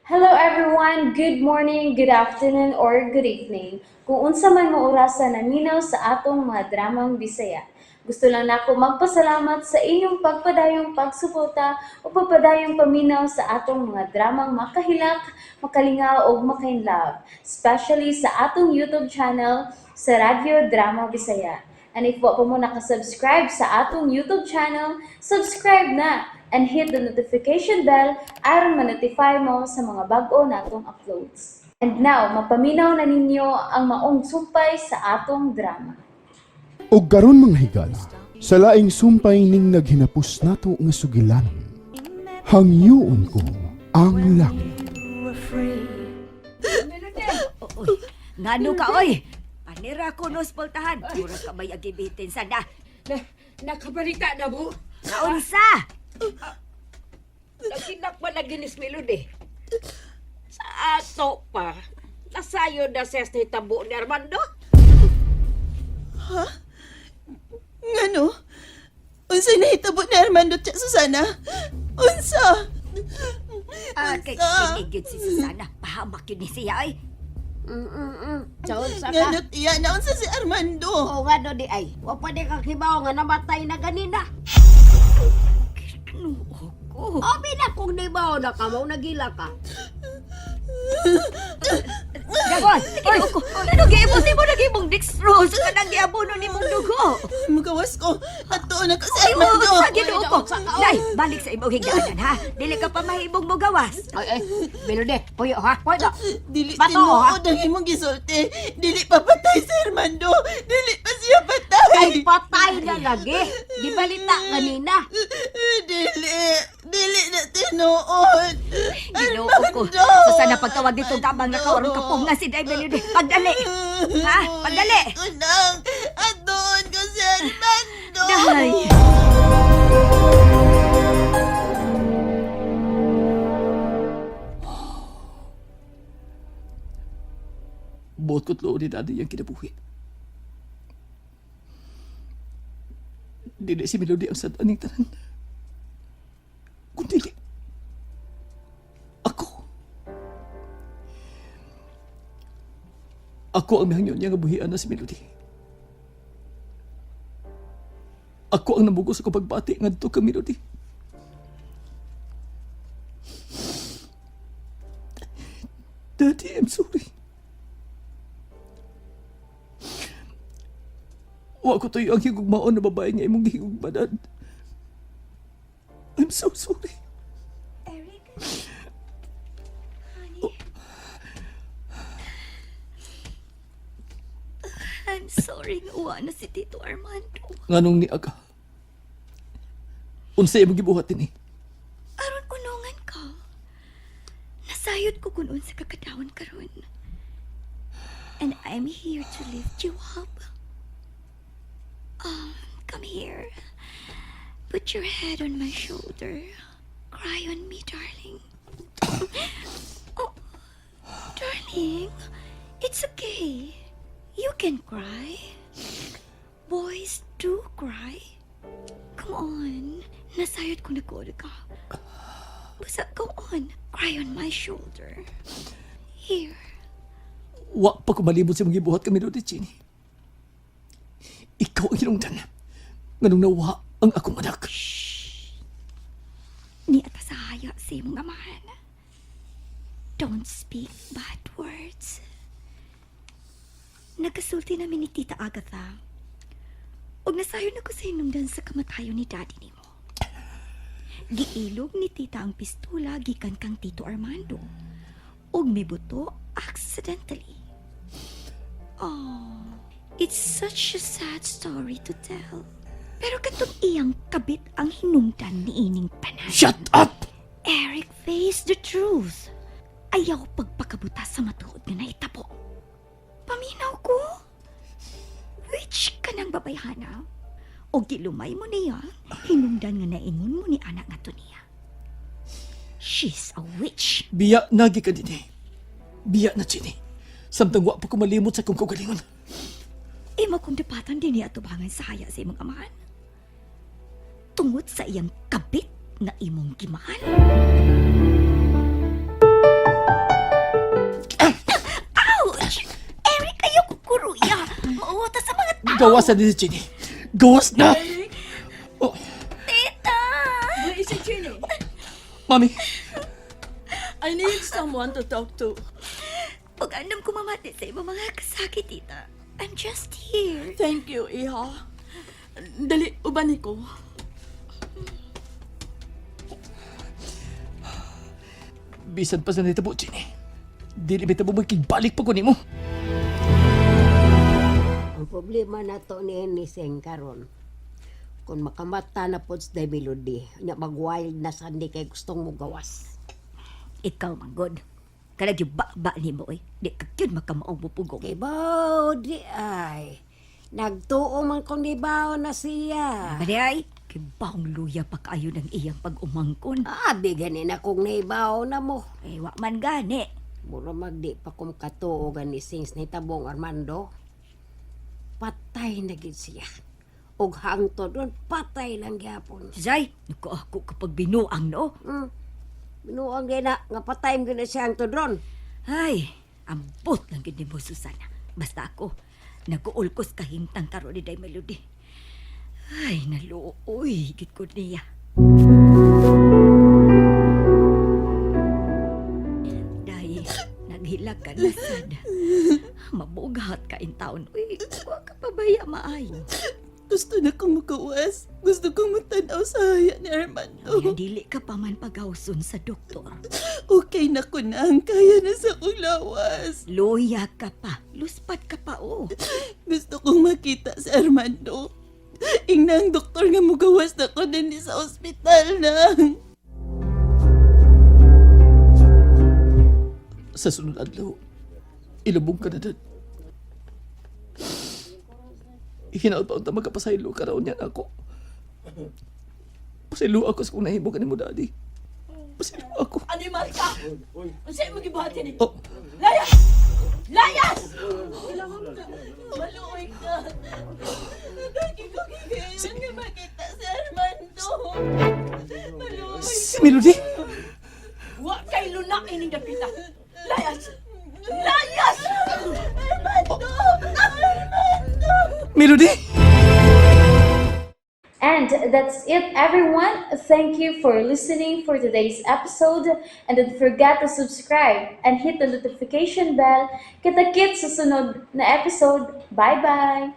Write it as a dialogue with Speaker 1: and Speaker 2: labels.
Speaker 1: Hello everyone! Good morning, good afternoon, or good evening. Kung unsa man mo orasa naminaw sa atong mga dramang Bisaya. Gusto lang nako magpasalamat sa inyong pagpadayong pagsuporta o pagpadayong paminaw sa atong mga dramang makahilak, makalingaw ug makainlove, especially sa atong YouTube channel sa Radyo Drama Bisaya. And if wa pa mo nakasubscribe sa atong YouTube channel, subscribe na and hit the notification bell aron ma-notify mo sa mga bag-o natong uploads. And now, mapaminaw na ninyo ang maong sumpay sa atong drama.
Speaker 2: Og karon, mga higala, sa laing sumpay ning naghinapos nato nga sugilanon, "Hangyoon Ko ang Langit."
Speaker 3: Oy, ngano ka oy? Panira ko no spoltahan. Mura ka may agibitin sana.
Speaker 4: Na, nakabalita na mo.
Speaker 3: Naunsa?
Speaker 4: Nagsinak pa lagi ni Melody. Sa ato pa, nasayo na siya sa hitabo ni Armando.
Speaker 5: Ngano? Unsay nahitabo ni Armando at Susana? Unsa?
Speaker 3: Ah, kay
Speaker 5: Unsa?
Speaker 3: kinigid si Susana. Pahamak yun ni siya ay.
Speaker 6: Sa ka.
Speaker 5: Ngano, tiya? Naunsa si Armando?
Speaker 6: O nga no di ay. Wa pa di ka kibaw nga namatay na ganina.
Speaker 3: Ginoo ko.
Speaker 6: Abi na kung nibaw na ka mao nagila ka.
Speaker 3: Dagon, ginoo ko. Ano giibot nimo nagimong dextrose kanang giabono nimong dugo?
Speaker 5: Magawas ko. Ato na ko si
Speaker 3: Ay,
Speaker 5: Armando.
Speaker 3: sa Ginoo ko. Day, balik sa imong higdaanan ha. Dili ka pa mahibong mo gawas.
Speaker 6: Ay ay, Melody, puyo ha. Puyo.
Speaker 5: Dili
Speaker 6: Bato, ha?
Speaker 5: tinuod ang imong gisulti. Dili pa patay si Armando. Dili pa siya patay.
Speaker 6: Ay patay na lagi. Gibalita kanina.
Speaker 5: Dili. Dili na tinuod.
Speaker 3: Ginoo ko.
Speaker 5: Armando!
Speaker 3: Susana, pagtawag dito tabang na kawarong kapong nga si Day Melody. Pagdali. Ha? Pagdali.
Speaker 5: Kunang, atuon ko si Armando.
Speaker 3: Day.
Speaker 7: Buot ko't loob ni Daddy yung kinabuhi. Dili si Melody ang sad aning tanan. Kundi ako. Ako ang mihangyo niya nga buhian na si Melody. Ako ang namugo sa akong pagbati ngadto kang Melody. Daddy, I'm sorry. Wa ko tuyo ang higugmaon na babae nga imong gihigugma, Dad. I'm so sorry.
Speaker 3: Eric? Honey? I'm sorry nga wa na si Tito Armando.
Speaker 7: Nganong ni aga? Unsay imong gibuhat ini?
Speaker 3: Aron unungan ka. Nasayod ko kung unsa ka kadawon karon. And I'm here to lift you up. Come here. Put your head on my shoulder. Cry on me, darling. Oh, darling, it's okay. You can cry. Boys do cry. Come on. Nasayod ko nagkuol ka. Basta go on. Cry on my shoulder. Here.
Speaker 7: Wa pa ko malimot sa imong gibuhat kang Melody, Chini. Ikaw ang hinungdan. Nganong nawa ang akong anak.
Speaker 3: Ni ata sa haya sa imong amahan. Don't speak bad words. Nagkasulti namin ni Tita Agatha. Og nasayon ako sa hinungdan sa kamatayon ni Daddy nimo. Giilog ni Tita ang pistola gikan kang Tito Armando. Og mibuto accidentally. Oh, it's such a sad story to tell. Pero katong iyang kabit ang hinungdan ni ining tanan.
Speaker 7: Shut up!
Speaker 3: Eric, face the truth. Ayaw pagpakabuta sa matuod nga nahitabo. Paminaw ko. Witch ka ng babayhana. O gilumay mo niya, hinungdan nga naingon mo ni anak nga to niya. She's a witch.
Speaker 7: Biya na gikan dinhi. Biya na, Chini. Samtang wa pa ko malimot sa akong kaugalingon.
Speaker 3: Imo kong dapatan din niya atubangan sa haya sa imong amahan. Tungod sa iyang kabit nga imong gimahal.
Speaker 7: Gawas na din si Jenny. Gawas na! Oh,
Speaker 3: Tita!
Speaker 5: Where is si Jenny?
Speaker 7: Mami,
Speaker 5: I need someone to talk to.
Speaker 3: Pag-andam ko mamati sa imong mga kasakit, tita. I'm just here.
Speaker 5: Thank you, iha. Dali, uban ko.
Speaker 7: Bisan pa sa nitabo, Jenny. Dili bitaw mo magkigbalik pa ko nimo.
Speaker 6: Ang problema na to ni Seng karon. Kung makamata na po sa Melody, nya mag-wild na sandi kay gustong mo gawas.
Speaker 3: Ikaw, manggod. Kanag yung ba nimo, oy. Di ka yun makamaong mupugong.
Speaker 6: Kay bao di ay. Nagtuo man kong nibaw na siya.
Speaker 3: Kani ay, kay baong luya pa kaayo ng iyang pag-umangkon.
Speaker 6: Abi gani na kong naibaw na mo.
Speaker 3: Eh, wa man gani.
Speaker 6: Mura magdi pa kong katuo gani sings ni Tabong Armando. Patay na gid siya. Og hangtod doon, patay lang gyapon.
Speaker 3: Zay, naku ako kapag binuang, no?
Speaker 6: Binuang gina, nga patay mo na siya hangtod ron.
Speaker 3: Ay, ambot lang gid nimo, Susana. Basta ako, nag-uulkos kahimtang karon ni Day Melody. Ay, naluoy, gid ko niya. Day, naghilak ka na sad. Mabughat ka in taon. Uy, wa ka pabaya maayo.
Speaker 5: Gusto na kong magawas. Gusto kong matanaw sa haya ni Armando.
Speaker 3: Kaya dili ka pa man pagawson sa doktor.
Speaker 5: Okay na ko nang. Kaya na sa akong lawas.
Speaker 3: Luya ka pa. Luspat ka pa, oh.
Speaker 5: Gusto kong makita si Armando. Ingna ang doktor nga mugawas na ko din sa ospital na.
Speaker 7: Sa sunod adlaw, ilubong ka na dad. Hinaot pa unta magkapasaylo ka raw niya ako. Pasaylo ako sa kung nahimo ka nimo, daddy. Pasaylo ako.
Speaker 5: Animal ka! Unsa imong gibuhat ni?
Speaker 7: Oh,
Speaker 5: Layas! Layas! Maluoy ka. Lagi ko kikayanan nga makita si Armando. Maluoy.
Speaker 7: Si Melody!
Speaker 5: Wa kay lunak ining dapita. Layas! Layas! Armando! Armando!
Speaker 7: Melody!
Speaker 1: And that's it, everyone. Thank you for listening for today's episode. And don't forget to subscribe and hit the notification bell. Kita-kits sa sunod na episode. Bye-bye!